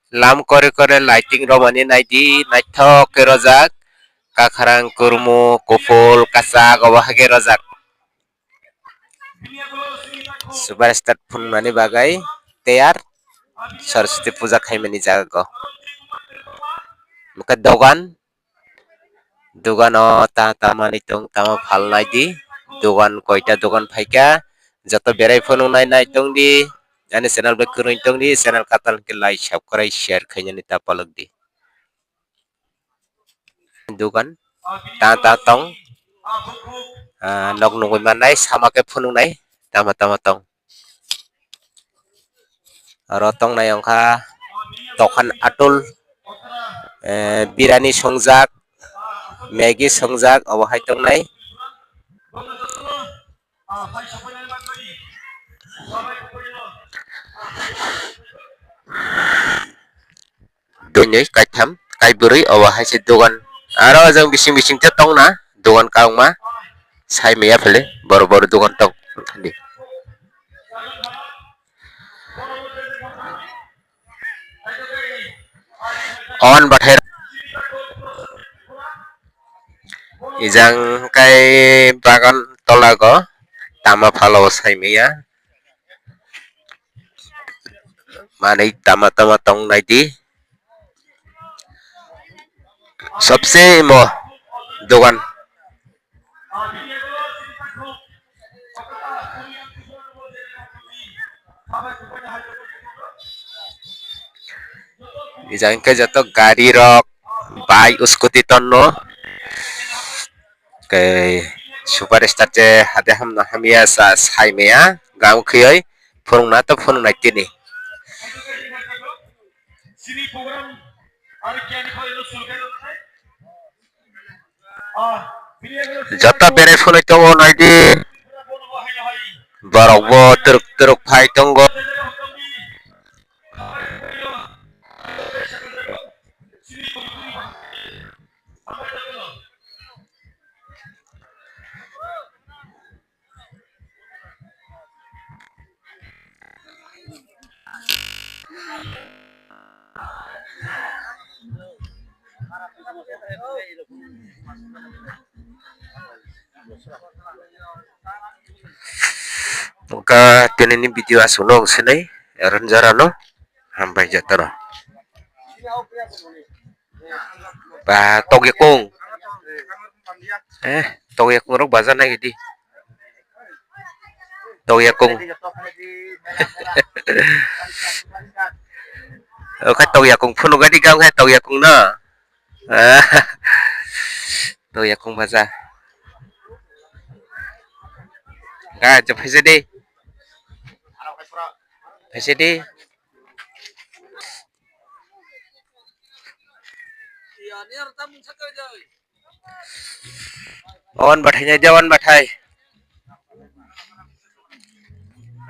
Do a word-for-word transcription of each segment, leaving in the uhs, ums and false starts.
Lam kore kore lighting romani naidi, naithok khe rojak. Kakharang, kurmu, kuphul, kwchak, obo hai khe rojak. Superstar phunmani bagwi tiyar Saraswati puja khaimani jaga go. Omo khe dogan, dogano ta ta manwi tong tamo phalnai di. Dogan koita dogan phaikha, joto berai phunuknai nai tongdi. Ani channel bai kwrwng tongdi, channel katal khe like, subscribe, share khainani ta palwk di. Dogan ta ta tong. Ah, nok nugwi mannai, sama khe phunuknai tamo tamo tong. Oro tongnai wngkha tokhan atul, eh, birani songjak, Maggi songjak, obo hai tongnai. Doinwi kaitham, kaibrwi obo hai se dogan. Aro jang bising bising tei tongna dogan kwbangma. Sai maya phele boro boro dogan tong thani. On bathai ijang kai bagan tolago tama phalo sai maya. Manwi tama tama tong nai di. Sabse imo dogan. Ijang khe joto gari rok, bike, scooty tonno. Kei superstar je hade hamna hamya sa sai maya gam khiyoi phunukna to phunuknai tini. Joto berai phunui tongo naidi. Borok bo twrwk twrwk phai tongo. Wngkha tinini video aswkno wngsinai, ron jora no hambai jataro. Ba, tokya kung. Eh, tokya kung rok baja nai di. Tokya kung. Oke, tokya kung phunuk gadi gam hai tokya kung no. Tokya kung baja. Ga, je phaisa di. Phaisa di. Awan bathai nai de, awan bathai.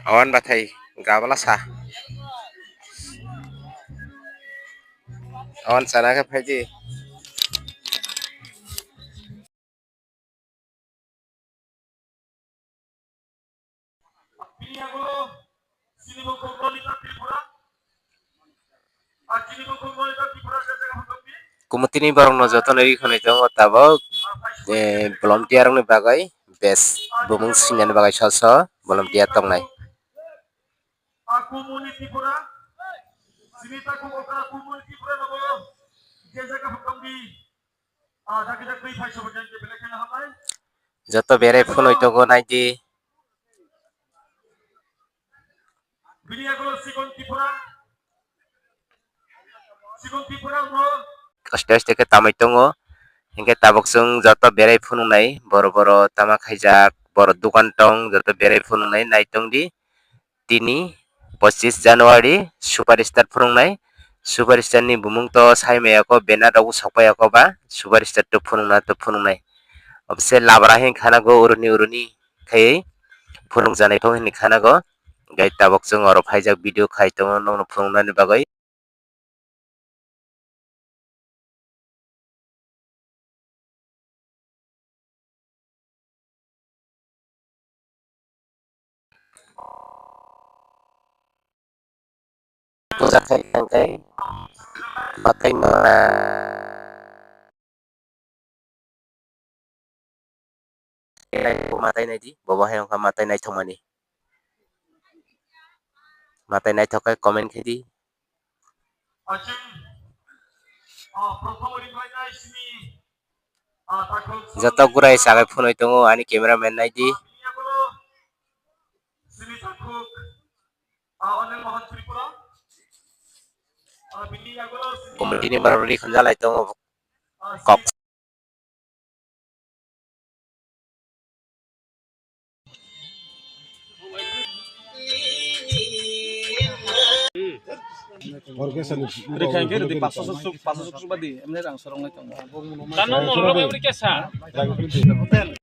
Awan bathai gabala sa. Awan sana khe phaidi. Kumutini borokno jotono ri khwnai tongo tabuk, eh, volunteer rokni bagwi bes bumung singnani bagwi sal sal volunteer tongnai. Joto berai phunui tongo naidi. Aste aste khe tamui tongo. Hinkhe tabuk chwng joto berai phunuknai, boro boro tama khaijak, boro dukan tong, joto berai phunuknai nai tongdi. Tini pochis January superstar phunuknai. Superstar ni bumung to sai maya kho, banner rok sok paiya kho ba, superstar to phunukna to phunuknai. Obse labra hin khana go uruni uruni khai phunuk janai thok hin khana go. Gai tabuk chwng oro phaijak video khai tongo nokno phunuknani bagwi. puja khai tangkai. Matai ma. Matai nai di, bobo hai wngkha matai naithok mani. Matai naithok khe comment khai di. Joto gurai sagai phunui tongo ani cameraman nai di. Committee ni borok ree khunjalai tongo kok. Rikhain khe rwdi, paso suk, paso suk suk badi, emne rang sorong lai tongo. Tano norok bai uri kesa.